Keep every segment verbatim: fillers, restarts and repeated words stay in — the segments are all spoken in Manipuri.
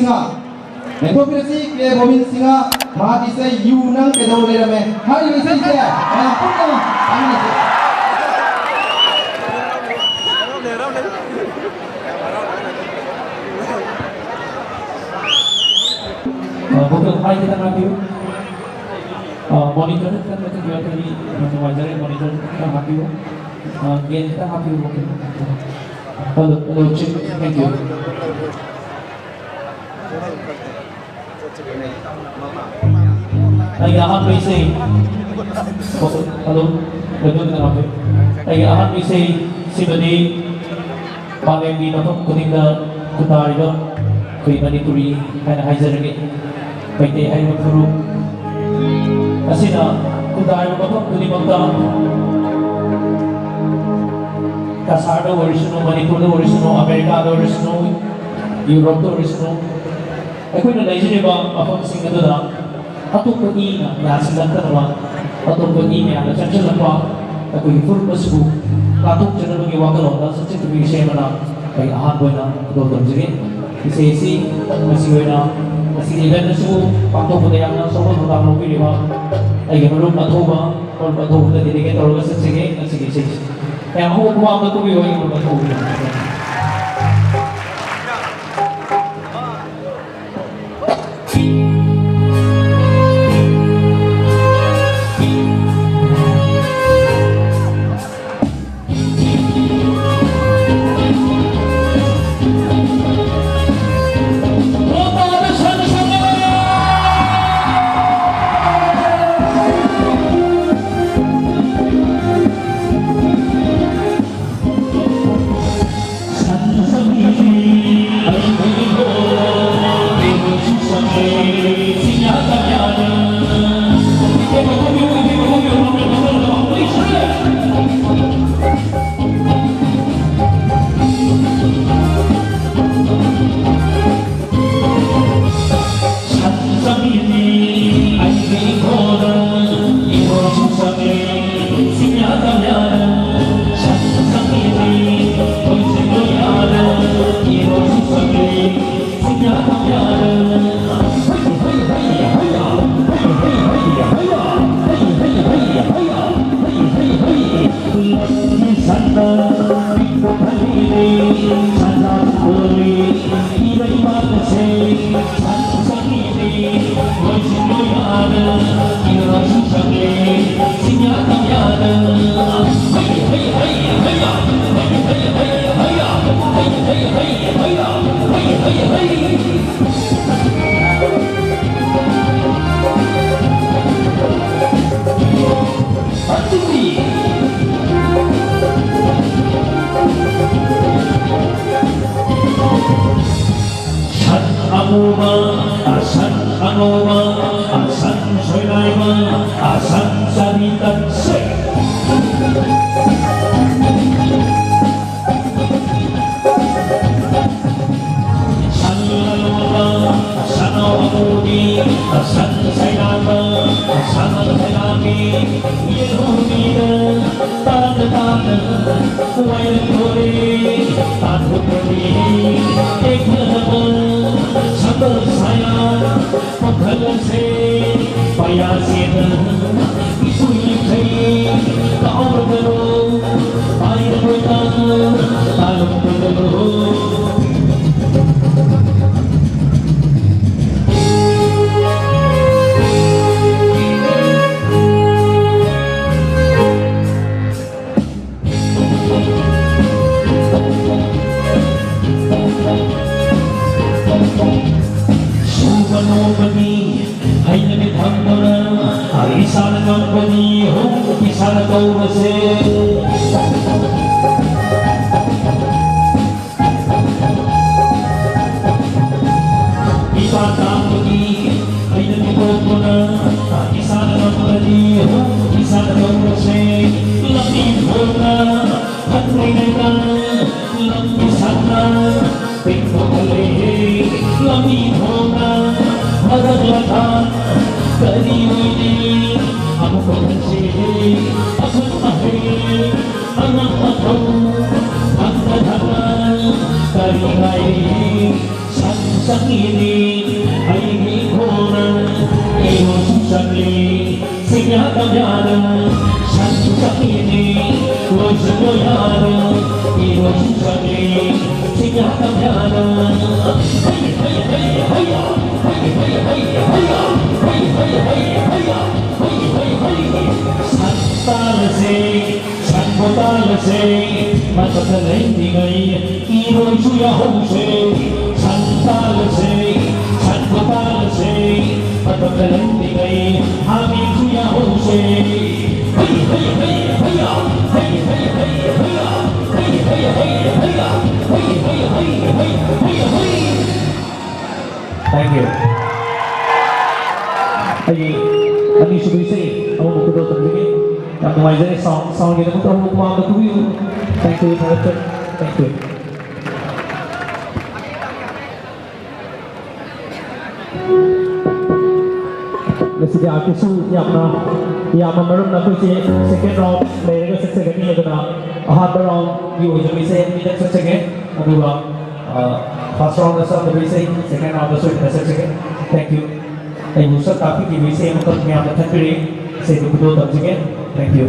ꯁꯤꯡꯍ, ꯂꯦꯡꯊꯣꯛꯄꯤꯔꯁꯤ꯫ ꯀꯦ ꯒꯣꯕꯤꯟ ꯁꯤꯡꯍ, ꯃꯍꯥꯛꯀꯤ ꯏꯁꯩ "ꯌꯨ ꯅꯪ ꯀꯩꯗꯧ ꯂꯩꯔꯝꯃꯦ" ꯍꯥꯏꯔꯤꯕ ꯏꯁꯩꯁꯦ ꯃꯌꯥꯝ ꯄꯨꯟꯅ ꯇꯥꯃꯤꯟꯅꯁꯤ꯫ ꯑ, ꯚꯣꯀꯦꯜ ꯍꯥꯏ ꯈꯤꯇꯪ ꯍꯥꯞꯄꯤꯌꯨ꯫ ꯑ, ꯃꯣꯅꯤꯇꯔ ꯈꯤꯇꯪ ꯃꯊꯛ ꯌꯥꯎꯔꯒꯗꯤ ꯌꯥꯝ ꯅꯨꯡꯉꯥꯏꯖꯔꯦ꯫ ꯃꯣꯅꯤꯇꯔ ꯈꯤꯇꯪ ꯍꯥꯞꯄꯤꯌꯨ꯫ ꯑ, ꯒꯦꯟ ꯈꯤꯇꯪ ꯍꯥꯞꯄꯤꯌꯨ, vocal. Hello, hello, check. Thank you. ꯑꯩꯒꯤ ꯑꯍꯥꯟꯕ ꯏꯁꯩ, ꯍꯜꯂꯣ, ꯔꯦꯗꯤꯑꯣ ꯈꯤꯇꯪ ꯍꯥꯞꯄꯤꯌꯨ꯫ ꯑꯩꯒꯤ ꯑꯍꯥꯟꯕ ꯏꯁꯩ ꯁꯤꯃꯗꯤ ꯃꯥꯂꯦꯝꯒꯤ ꯃꯐꯝ ꯈꯨꯗꯤꯡꯗ ꯈꯨꯟꯗꯥꯔꯤꯕ ꯑꯩꯈꯣꯏ ꯃꯅꯤꯄꯨꯔꯤ ꯍꯥꯏꯅ ꯍꯥꯏꯖꯔꯒꯦ꯫ ꯃꯩꯇꯩ ꯍꯥꯏꯔꯤꯕ ꯐꯨꯔꯨꯞ ꯑꯁꯤꯅ ꯈꯨꯟꯗꯥꯔꯤꯕ ꯃꯐꯝ ꯈꯨꯗꯤꯡꯃꯛꯇ, ꯀꯁꯥꯔꯗ ꯑꯣꯏꯔꯁꯅꯨ, ꯃꯅꯤꯄꯨꯔꯗ ꯑꯣꯏꯔꯁꯅꯨ, ꯑꯃꯦꯔꯤꯀꯥꯗ ꯑꯣꯏꯔꯁꯅꯨ, ꯌꯨꯔꯣꯞꯇ ꯑꯣꯏꯔꯁꯅꯨ, ꯑꯩꯈꯣꯏꯅ ꯂꯩꯖꯔꯤꯕ ꯃꯐꯝꯁꯤꯡ ꯑꯗꯨꯗ ꯑꯇꯣꯞꯄ ꯏꯅ ꯌꯥꯁꯤꯜꯂꯛꯇꯅꯕ, ꯑꯇꯣꯞꯄ ꯏ ꯃꯌꯥꯝꯅ ꯆꯪꯁꯤꯜꯂꯛꯄ ꯑꯩꯈꯣꯏꯒꯤ ꯐꯨꯔꯨꯞ ꯑꯁꯤꯕꯨ ꯉꯥꯛꯊꯣꯛꯆꯅꯕꯒꯤ ꯋꯥꯈꯜꯂꯣꯟꯗ ꯁꯛꯆꯤꯟꯈꯤꯕ ꯏꯁꯩ ꯑꯃꯅ ꯑꯩ ꯑꯍꯥꯟꯕ ꯑꯣꯏꯅ ꯈꯨꯗꯣꯜ ꯇꯝꯖꯒꯦ꯫ ꯏꯁꯩ ꯑꯁꯤ ꯉꯁꯤ ꯑꯣꯏꯅ ꯉꯁꯤꯒꯤ ꯏꯚꯦꯟꯠ ꯑꯁꯤꯕꯨ ꯄꯥꯡꯊꯣꯛꯄꯗ ꯌꯥꯝꯅ ꯑꯆꯧꯕ ꯊꯧꯗꯥꯡ ꯂꯧꯕꯤꯔꯤꯕ ꯑꯩꯒꯤ ꯃꯔꯨꯞ ꯑꯊꯧꯕ, ꯃꯔꯨꯞ ꯑꯊꯧꯕꯗ ꯗꯦꯗꯤꯀꯦꯠ ꯇꯧꯔꯒ ꯁꯛꯆꯒꯦ ꯉꯁꯤꯒꯤ ꯏꯁꯩꯁꯤ꯫ ꯃꯌꯥꯝ ꯍꯧꯒꯠꯄ ꯃꯃꯥꯡꯗ ꯀꯨꯝꯕꯤꯌꯨ, ꯑꯩꯒꯤ ꯃꯔꯨꯞ ꯑꯊꯧꯕꯗ꯫ ꯁꯟ ꯑꯃꯨꯕ, ꯁꯟ ꯑꯉꯧꯕ, ꯁꯟ ꯁꯣꯏꯅꯥꯏꯕ, ꯁꯟ ꯆꯥꯔꯤ ꯇꯠꯁꯦ꯫ ꯁꯟ ꯑꯉꯧꯕ, ꯁꯟ ꯑꯃꯨꯕꯤ, ꯁꯟ ꯁꯩꯅꯥꯕ, ꯁꯟ ꯁꯩꯅꯥꯕꯤ, ꯌꯦꯜꯍꯧꯕꯤꯗ ꯇꯥꯅ ꯇꯥꯅ ꯋꯥꯏꯔꯛꯇꯣꯔꯦ꯫ ꯇꯥꯟꯊꯣꯛꯄꯗꯤ ꯇꯦꯛꯊꯔꯕ ꯁꯝꯕꯜ ꯁꯥꯌꯥ ꯄꯥꯡꯈꯠꯂꯁꯦ꯫ ꯄꯌꯥꯁꯦꯗ ꯏꯁꯨ ꯏꯈꯩ ꯀꯥꯎꯔꯒꯅꯨ꯫ ꯄꯥꯏꯔꯕ ꯇꯥ ꯇꯥꯂꯝꯒꯅꯨ꯫ ꯁꯨꯕ ꯅꯣꯝꯕꯗꯤ ꯍꯩꯅꯕꯤ ꯊꯝꯗꯨꯅ ꯏꯁꯥꯅ ꯉꯝꯕꯅꯤ ꯍꯨꯝ ꯏꯁꯥꯅ ꯇꯧꯕꯁꯦ꯫ ꯏꯄꯥ ꯇꯥꯡꯕꯒꯤ ꯍꯩꯅꯕꯤ ꯄꯣꯛꯄꯅ ꯏꯁꯥꯅ ꯉꯝꯕꯅꯤ ꯍꯨꯝ ꯏꯁꯥꯅ ꯇꯧꯕꯁꯦ꯫ ꯂꯝꯕꯤ ꯊꯣꯡꯅ ꯐꯠꯇ꯭ꯔꯤꯉꯩꯗ ꯂꯝꯕꯤ ꯁꯥꯡꯅ ꯇꯦꯡꯊꯣꯛꯍꯜꯂꯦ꯫ ꯂꯝꯕꯤ ꯊꯣꯡꯅ ꯐꯔꯛꯂꯀꯥꯟ ꯀꯔꯤ ꯑꯣꯏꯅꯤ? ꯑꯃꯨꯛ ꯍꯟꯁꯤ ꯑꯈꯪ ꯑꯍꯩ ꯑꯉꯛ ꯑꯊꯧ ꯐꯪꯅ ꯊꯛꯅ ꯀꯔꯤ ꯉꯥꯏꯔꯤ? ꯁꯟ ꯆꯪꯉꯤꯅꯤ ꯑꯩꯒꯤ ꯏꯪꯈꯣꯜꯅ ꯏꯔꯣꯏꯁꯨ ꯆꯪꯂꯤ꯫ ꯁꯤꯡꯌꯥ ꯇꯝꯌꯥꯅ ꯁꯟꯁꯨ ꯆꯪꯉꯤꯅꯤ ꯂꯣꯏꯁꯨ ꯂꯣꯏꯌꯥꯅ ꯏꯔꯣꯏꯁꯨ ꯆꯪꯂꯤ꯫ ꯁꯤꯡꯌꯥ ꯇꯝꯌꯥꯅ ꯍꯩ ꯍꯩ ꯁꯟ ꯇꯥꯜꯂꯁꯦ, ꯁꯟꯕꯨ ꯇꯥꯜꯂꯁꯦ, ꯃꯊꯛꯇ ꯂꯩꯔꯤꯉꯩ ꯏꯔꯣꯏꯁꯨ ꯌꯥꯍꯧꯁꯦ꯫ ꯁꯟ ꯇꯥꯜꯂꯁꯦ, ꯁꯟꯕꯨ ꯇꯥꯜꯂꯁꯦ, ꯃꯊꯛꯇ ꯂꯩꯔꯤꯉꯩ ꯍꯥꯃꯦꯡꯁꯨ ꯌꯥꯍꯧꯁꯦ꯫ ꯍꯩ, ꯍꯩ, ꯍꯩ, ꯍꯩꯌꯥ! ꯍꯩ, ꯍꯩ, ꯍꯩ, ꯍꯩꯌꯥ! ꯍꯩ, ꯍꯩ, ꯍꯩ, ꯍꯩꯌꯥ! ꯍꯩ, ꯍꯩ, ꯍꯩ, ꯍꯩ, ꯍꯩ, ꯍꯩ! Thank you. ꯑꯩꯒꯤ ꯑꯅꯤꯁꯨꯕ ꯏꯁꯩ ꯑꯃꯃꯨꯛ ꯈꯨꯗꯣꯜ ꯇꯝꯖꯒꯦ꯫ ꯌꯥꯝ ꯅꯨꯡꯉꯥꯏꯖꯔꯦ꯫ Sound, soundꯒꯤꯗꯃꯛꯇ ꯑꯃꯨꯛ ꯃꯃꯥꯡꯗ ꯐꯝꯕꯤꯌꯨ꯫ Thank you, ꯊꯥꯒꯠꯆꯔꯤ꯫ Thank you. ꯉꯁꯤꯗꯤ artistꯁꯨ ꯌꯥꯝꯅ, ꯌꯥꯝꯕ ꯃꯔꯝꯅ ꯑꯩꯈꯣꯏꯁꯦ second round ꯂꯩꯔꯒ ꯆꯠꯆꯒꯅꯤ꯫ ꯑꯗꯨꯅ ꯑꯍꯥꯟꯕ roundꯒꯤ ꯑꯣꯏꯖꯕ ꯏꯁꯩ ꯑꯅꯤꯗꯪ ꯆꯠꯆꯒꯦ꯫ ꯑꯗꯨꯒ, ꯑ, first roundꯗ ꯆꯠꯀꯗꯕ ꯏꯁꯩ second roundꯗ ꯁꯣꯏꯗꯅ ꯆꯠꯆꯒꯦ꯫ Thank you. ꯑꯩꯕꯨ ꯁꯛ ꯇꯥꯛꯄꯤꯈꯤꯕ ꯏꯁꯩ ꯑꯃꯈꯛ ꯃꯌꯥꯝꯅ ꯊꯛꯄꯤꯔꯦ꯫ ꯏꯁꯩꯗꯨ ꯈꯨꯗꯣꯜ ꯇꯝꯖꯒꯦ꯫ Thank you.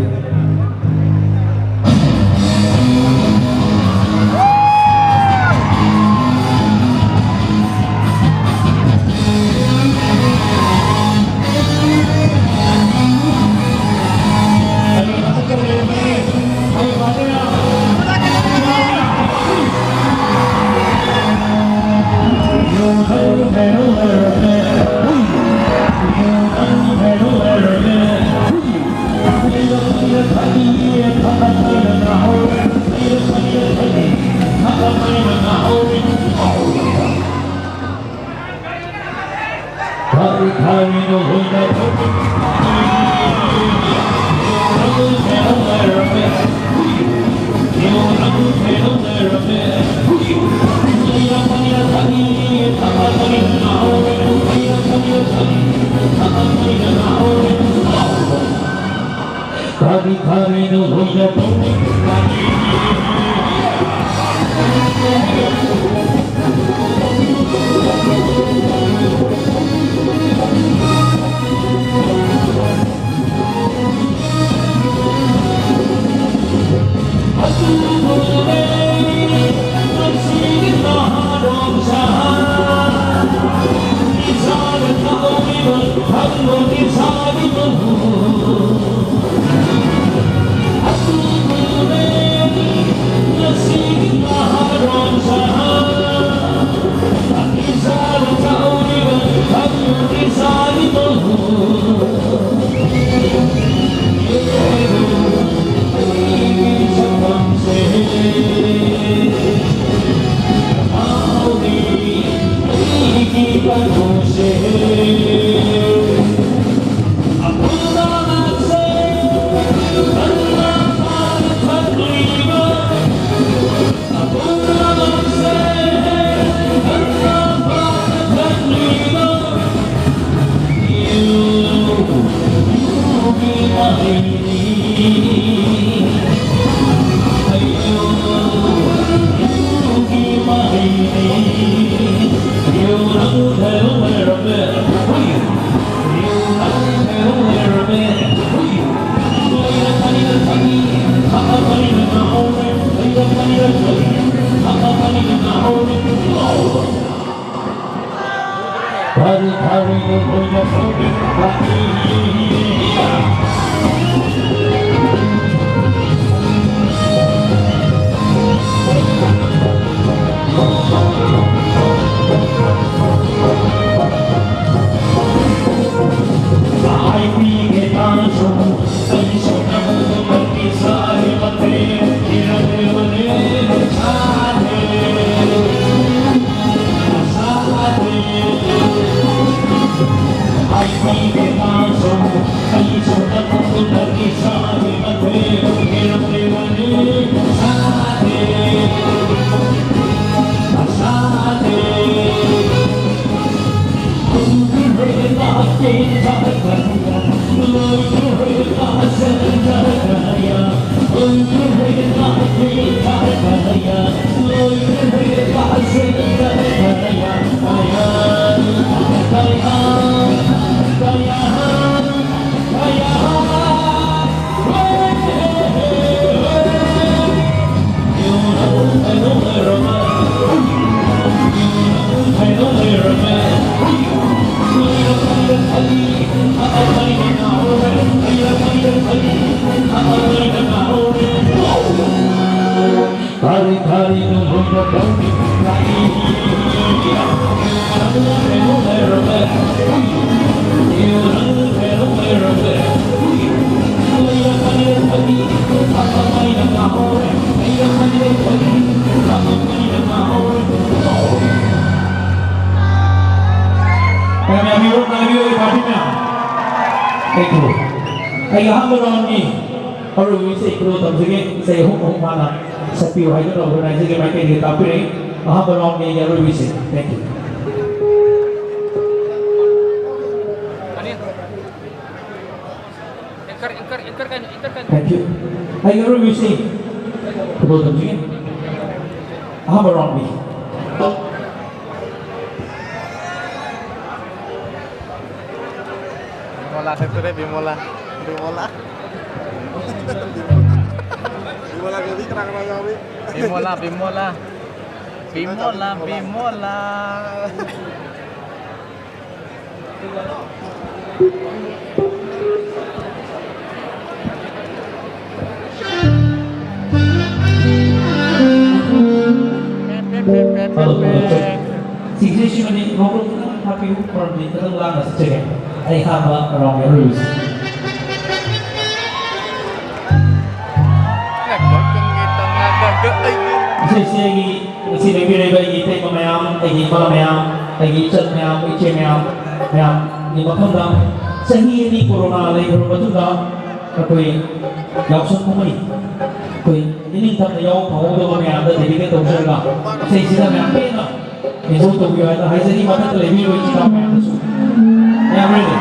ꯃꯌꯥꯝ ꯌꯥꯝꯕꯤꯔꯣ, ꯉꯥꯏꯕꯤꯌꯨ, ꯑꯩ ꯄꯥꯔꯇꯤ ꯃꯌꯥꯝ꯫ Thank you. ꯑꯩꯒꯤ ꯑꯍꯥꯟꯕ ꯔꯥꯎꯟꯒꯤ ꯑꯔꯣꯏꯕ ꯏꯁꯩ ꯈꯨꯗꯣꯜ ꯇꯝꯖꯒꯦ꯫ ꯏꯁꯩ ꯑꯍꯨꯝ ꯑꯍꯨꯝ ꯍꯥꯟꯅ ꯁꯛꯄꯤꯌꯨ ꯍꯥꯏꯗꯨꯅ ꯑꯣꯔꯒꯅꯥꯏꯖꯔꯒꯤ ꯃꯥꯏꯀꯩꯗꯒꯤ ꯇꯥꯛꯄꯤꯔꯛꯏ꯫ ꯑꯍꯥꯟꯕ ꯔꯥꯎꯟꯒꯤ ꯑꯩꯒꯤ ꯑꯔꯣꯏꯕ ꯏꯁꯩ꯫ Thank you. Anchor, anchor, anchor ꯀꯥꯏꯅ, ꯑꯦꯡꯀꯔ ꯀꯥꯏꯅ꯫ Thank you. ꯑꯩꯒꯤ ꯑꯔꯣꯏꯕ ꯏꯁꯩ ꯈꯨꯗꯣꯜ ꯇꯝꯖꯒꯦ꯫ ꯑꯍꯥꯟꯕ ꯔꯥꯎꯟꯒꯤ꯫ ꯕꯤꯃꯣꯂꯥ ꯁꯛꯇꯣꯔꯦ, ꯕꯤꯃꯣꯂꯥ꯫ ꯕꯤꯃꯣꯂꯥ꯫ ꯕꯤꯃꯣꯂꯥ ꯀꯧꯕꯤ ꯀꯅꯥ ꯀꯅꯥ ꯌꯥꯎꯏ? ꯕꯤꯃꯣꯂꯥ, ꯕꯤꯃꯣꯂꯥ꯫ ꯕꯤꯃꯣꯂꯥ, ꯕꯤꯃꯣꯂꯥ꯫ ꯁꯤꯁꯦ ꯁꯤꯃꯗꯤ ꯃꯈꯣꯟ ꯈꯤꯇꯪ ꯍꯥꯞꯄꯤꯌꯨ, ꯃꯔꯝꯗꯤ ꯈꯤꯇꯪ ꯂꯥꯡꯅ ꯆꯠꯆꯒꯦ꯫ ꯑꯩ ꯑꯍꯥꯟꯕ ꯔꯥꯎꯟ ꯌꯥꯎꯔꯨꯔꯤꯁꯦ꯫ ꯏꯁꯩꯁꯦ ꯑꯩꯒꯤ ꯉꯁꯤ ꯂꯦꯡꯕꯤꯔꯛꯏꯕ ꯑꯩꯒꯤ ꯏꯇꯩꯃ ꯃꯌꯥꯝ, ꯑꯩꯒꯤ ꯏꯃꯥ ꯃꯌꯥꯝ, ꯑꯩꯒꯤ ꯏꯆꯟ ꯃꯌꯥꯝ, ꯏꯆꯦ ꯃꯌꯥꯝ, ꯃꯌꯥꯝꯒꯤ ꯃꯐꯝꯗ ꯆꯍꯤ ꯑꯅꯤ ꯀꯣꯔꯣꯅꯥ ꯂꯩꯈ꯭ꯔꯕ ꯃꯇꯨꯡꯗ ꯑꯩꯈꯣꯏ ꯌꯥꯎꯁꯪ ꯀꯨꯝꯍꯩ ꯑꯩꯈꯣꯏ ꯏꯅꯤꯡꯊꯝꯅ ꯌꯥꯎꯕ ꯐꯪꯍꯧꯗꯕ ꯃꯌꯥꯝꯗ dedicate ꯇꯧꯖꯔꯒ ꯏꯁꯩꯁꯤꯗ ꯃꯌꯥꯝ ꯄꯦꯟꯅ enjoy ꯇꯧꯕꯤꯌꯨ ꯍꯥꯏꯅ ꯍꯥꯏꯖꯔꯤ꯫ ꯃꯊꯛꯇ ꯂꯩꯕꯤꯔꯤꯕ ꯏꯆꯤꯟ ꯏꯅꯥꯎ ꯃꯌꯥꯝꯗꯁꯨ꯫ ꯃꯌꯥꯝ ready?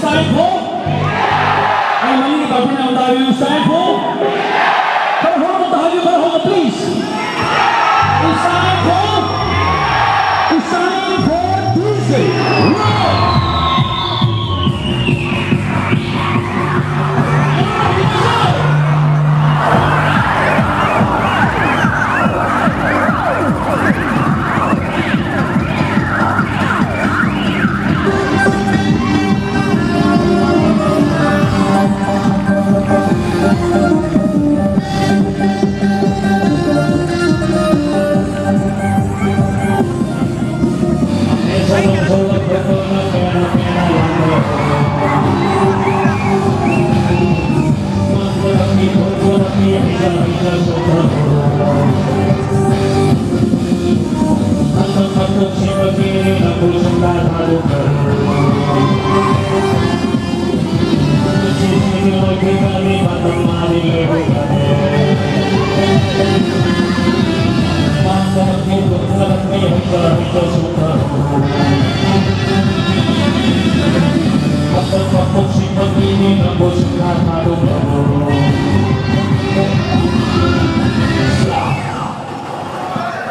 It's time for. ꯑꯩ ꯃꯅꯤꯡꯒꯤ ꯄꯥꯔꯇꯤꯅ ꯑꯃꯨꯛꯇ ꯍꯥꯏꯕꯤꯌꯨ, it's time for. ꯈꯔ ꯍꯧꯅ ꯑꯃꯨꯛꯇ ꯍꯥꯏꯕꯤꯌꯨ, ꯈꯔ ꯍꯧꯅ, please. It's time for. It's time for D J Rock.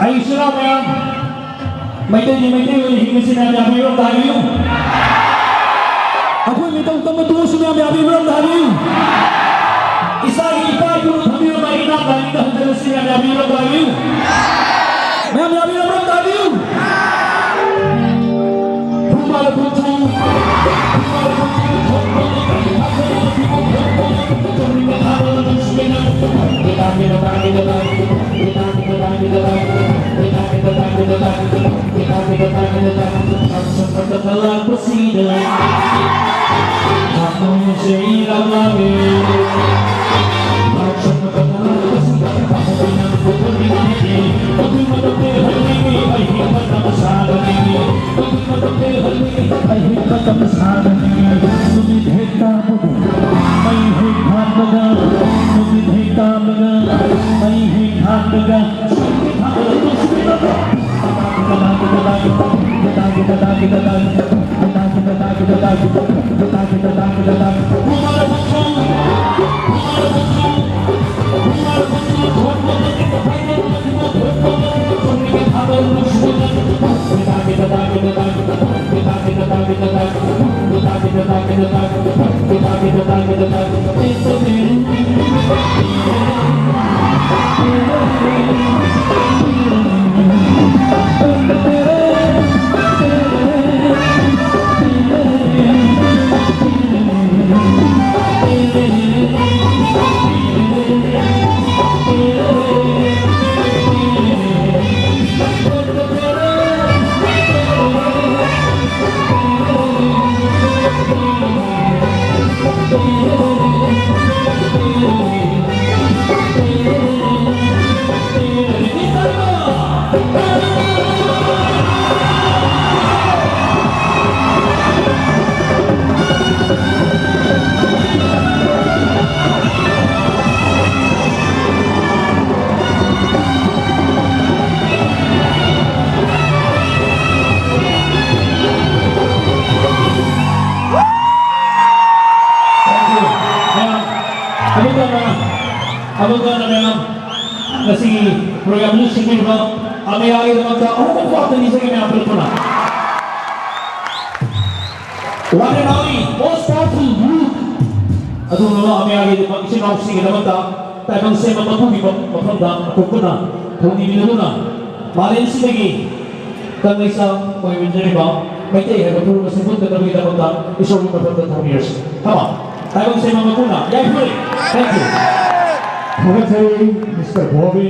ꯑꯩ ꯏꯆꯤꯟ ꯏꯅꯥꯎ ꯃꯌꯥꯝ, ꯃꯩꯇꯩꯗꯤ ꯃꯩꯇꯩ ꯑꯣꯏꯅ ꯍꯤꯡꯉꯁꯤ ꯃꯌꯥꯝ ꯌꯥꯕꯤꯌꯨ, ꯑꯝꯇ ꯍꯥꯏꯕꯤꯌꯨ꯫ ꯑꯩꯈꯣꯏ ꯃꯤꯇꯧ ꯇꯝꯕ ꯇꯣꯛꯑꯁꯤ ꯃꯌꯥꯝ ꯌꯥꯕꯤꯕ꯭ꯔꯥ, ꯑꯝꯇ ꯍꯥꯏꯕꯤꯌꯨ꯫ ꯏꯁꯥꯒꯤ ꯏꯄꯥ ꯏꯄꯨꯅ ꯊꯝꯕꯤꯔꯝꯕ ꯏꯅꯥꯛ ꯂꯥꯏꯅꯤꯡꯗ ꯍꯟꯖꯤꯜꯂꯁꯤ ꯃꯌꯥꯝ ꯌꯥꯕꯤꯕ꯭ꯔꯥ, ꯑꯝꯇ ꯍꯥꯏꯕꯤꯌꯨ꯫ ꯃꯌꯥꯝ ꯌꯥꯕꯤꯔꯕ꯭ꯔꯥ, ꯑꯝꯇ ꯍꯥꯏꯕꯤꯌꯨ꯫ ꯁꯤꯟꯕꯤꯔꯤꯕ ꯑꯃꯦꯌꯥꯒꯤꯗꯃꯛꯇ ꯑꯍꯨꯝꯃꯛ ꯄꯥꯛꯇ ꯅꯤꯖꯒꯦ ꯃꯌꯥꯝ ꯄꯨꯂꯞ ꯄꯨꯟꯅ꯫ One and only, most powerful youth꯫ ꯑꯗꯨꯒꯨꯝꯂꯕ ꯑꯃꯦꯌꯥꯒꯤꯗꯃꯛ, ꯏꯆꯤꯟ ꯏꯅꯥꯎꯁꯤꯡꯒꯤꯗꯃꯛꯇ ꯇꯥꯏꯕꯪ ꯁꯦꯝꯕ ꯃꯄꯨꯒꯤ ꯃꯐꯝꯗ ꯑꯩꯈꯣꯏ ꯄꯨꯟꯅ ꯊꯧꯅꯤꯃꯤꯟꯅꯗꯨꯅ ꯃꯥꯂꯦꯝꯁꯤꯗꯒꯤ ꯀꯪꯂꯩꯁꯥ ꯑꯣꯏꯃꯤꯟꯅꯔꯤꯕ ꯃꯩꯇꯩ ꯍꯥꯏꯕ ꯐꯨꯔꯨꯞ ꯑꯁꯤ ꯄꯨꯟꯗꯅꯕꯒꯤꯗꯃꯛꯇ ꯏꯁꯣꯔꯒꯤ ꯃꯐꯝꯗ ꯊꯧꯅꯤꯔꯁꯤ꯫ Come on꯫ ꯇꯥꯏꯕꯪ ꯁꯦꯝꯕ ꯃꯄꯨꯅ ꯌꯥꯏꯐꯔꯦ꯫ Thank you꯫ ꯊꯥꯒꯠꯆꯔꯤ, ꯃꯤꯁꯇꯔ ꯕꯣꯕꯤ꯫